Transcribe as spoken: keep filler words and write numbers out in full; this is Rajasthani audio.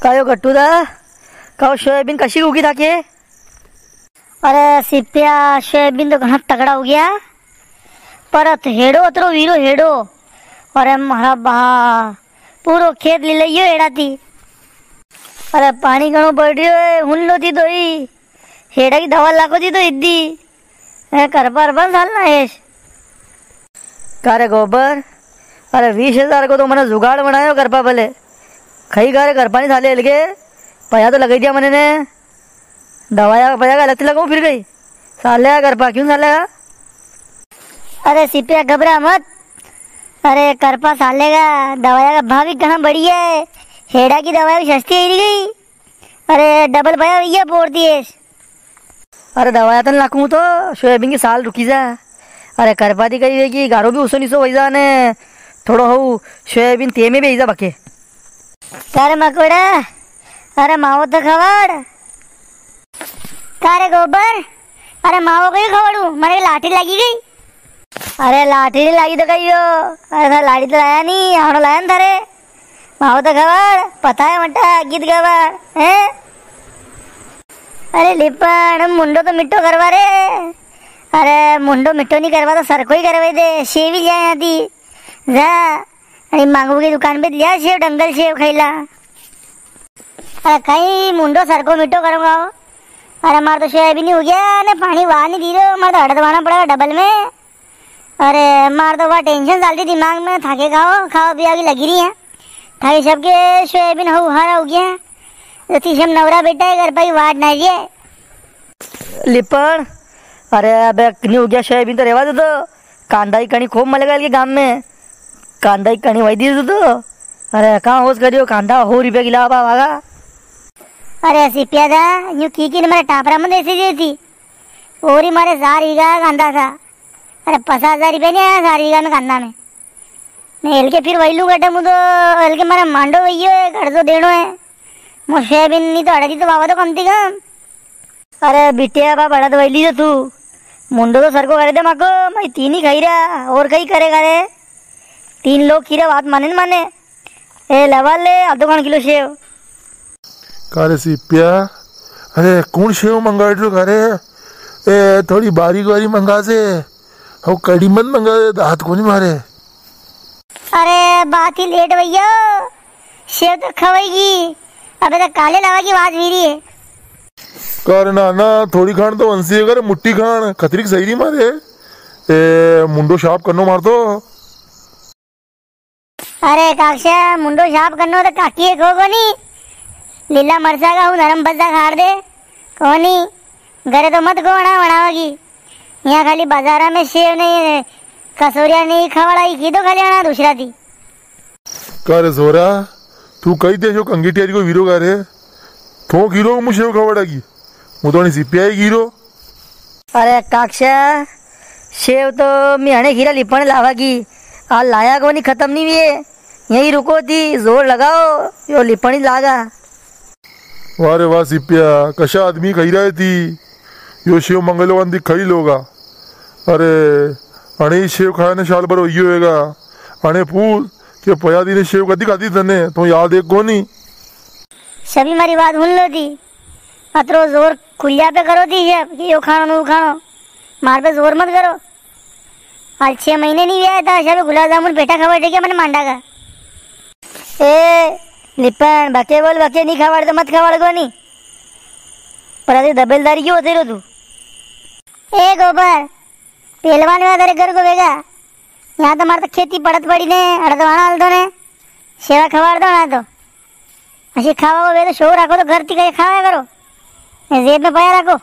कायो गट्टू दा, काओ सोयाबीन कशी उगी थाके? अरे सिपिया, सोयाबीन तो घणा तगड़ा उग्या, पर हेड़ो अतरो वीरो हेड़ो। अरे मारा बा, पूरो खेत लीलइयो हेड़ा थी। अरे पाणी घणो पड़ रियो है, हुन लो थी दोई। हेड़ा की दवा लागो थी तो इद्दी। ए, करपा अरपा साल ना हेश। का रे गोबर, अरे बीस हजार को तो मने जुगाड़ बनायो करपा भले। खई का रे करपा नी साले हलके, पया तो लगाई दिया मने ने। दवाया का पया का अलग थी लगाऊं फिर गई। साले का करपा क्यों साले का? अरे सिपिया घबरा मत। अरे करपा साले का, दवाया का भाव भी घणा बढ़िया है। हेड़ा की दवाया भी सस्ती ही गई। अरे डबल पया ये बोर दिए। अरे दवाया तन लाखूं तो सोयाबीन की साल रुकी जा। अरे करपा दी कही है कि गारो भी उसो निसो वही जा ने थोड़ो हो सोयाबीन ते में भी जा बके। का रे मकोड़ा, अरे मावो तो खवाड़। का रे गोबर, अरे मावो को ही खवाड़ू, मारे लाठी लगी गई। अरे लाठी नी लागी तो कहियो। अरे थारे लाठी तो लाया नी, आणो लाया ना थारे। मावो तो खवाड़, पता है मटा, गीत गवाड़, हैं? अरे लिपण, मुंडो तो मिठो करवा रे। अरे मुंडो मिठो नी करवा तो सरको ही करवाई दे, सेव ही लिया यहाँ थी। जा, अरे मांगू की दुकान पे लिया सेव, डंगल सेव खाईला। अरे कई मुंडो सरको मिठो करूंगा हो। अरे मार तो सोयाबीन ही उग्या ने पाणी वा नी दी रो, मार तो अड़द वाना पड़ेगा डबल में। अरे मार तो वा टेंशन चालती दिमाग में, थाके खाओ, खाओ पिया की लगी री है। थाके सबके सोयाबीन हो हारा उग्या। जती सब नवरा बेटा है घर पर ही वाट ना लिए। लिपण, अरे अबे नी उग्या सोयाबीन तो रेवा दे तो। कांदा की कणी खूब मलेगा इनके गांव में। कांदा की कणी वही दी दे तो। अरे कहाँ होश करियो, कांदा हो रुपया किलो आवा वागा। अरे सिपिया दा, यूं की की ने मारे टापरा में देसी देती। और ही मारे सार वीघा कांदा था। अरे पचास हजार रुपया नी आया सार वीघा में कांदा में। मैं हेल के फिर वही लूं कटे, मु तो हेल के मारा मांडो वही है, घर तो देनो है। मो सोयाबीन नी तो अड़दी तो बाबा तो कम थी कम। अरे बिटिया बा बड़ा तो वही लीजो तू। मुंडो तो सरको करे दे माको, मैं तीन ही खाई रहा, और कई करेगा रे। तीन लोग खीरा बात माने न माने। ए लवा ले आधो खान किलो सेव। का रे सिपिया, अरे कौन सेव मंगाड़ रो का रे? ए थोड़ी बारीक बारीक मंगा से, हो कड़ी मत मंगा, दांत कोनी मारे। अरे बात ही लेट भैया, सेव तो खवाएगी, अबे तो काले लावा की बात हुई री है। का रे नाना, थोड़ी खान तो वंसी है, का रे मुट्ठी खान, खतरी की सही री मारे। ए मुंडो साफ करनो मार तो। अरे काक्षा, मुंडो साफ करनो तो काकी है को कोनी। लीला मरचा का हूँ नरम भज्जा खाड़ दे। कोनी, घरे तो मत को वणा वणावा की। यहाँ खाली बाजारा में सेव नी, कसोरिया नी, खवाड़ा ही की तो खाली आना दूसरा थी। का रे सोरा, तू कही दे जो कंगीटियारी को वीरो का रे। थो कीरो मु सेव खवाड़ा की। मु तो नी सिपिया ही कीरो। अरे काक्षा, सेव तो मी हणे खीरा लिपण लावा की। आ लाया कोनी, खत्म नी हुए। यही रुको थी, जोर लगाओ, यो लिपण ही लागा। वाह रे वाह सिपिया, कशा आदमी खाई रहा है थी। यो सेव मंगलो आंदी खाई लोगा। अरे, अणे ही सेव खाया ने साल भर वही होएगा। अणे पूछ के पया दी ने सेव कदी खादी तने, तो याद है कोनी। सभी मारी बात हुन लो थी। अतरो जोर खुलिया पे करो थी सब कि यो खाणो, नो खाणो। मार पे जोर मत करो। हाल छह महीने नी हुआ था, सब गुलाब जामुन पेठा खवाड़ रखे मने मांडा का। ए, लिपण, बके बोल, बके नी खवाड़ तो मत खवाड़ कोनी। पर अरे दबेलदारी क्यों होते रो तू? ए गोबर, पहलवान में तेरे घर को वेगा। यहाँ तो मारे तो खेती पड़त पड़ी ने, अड़दवाना हल दो ने, सेवा खवाड़ दो ना तो। असी खावा को वे तो शौक राखो तो घर ती कहीं खावा करो, ने जेब में पया राखो।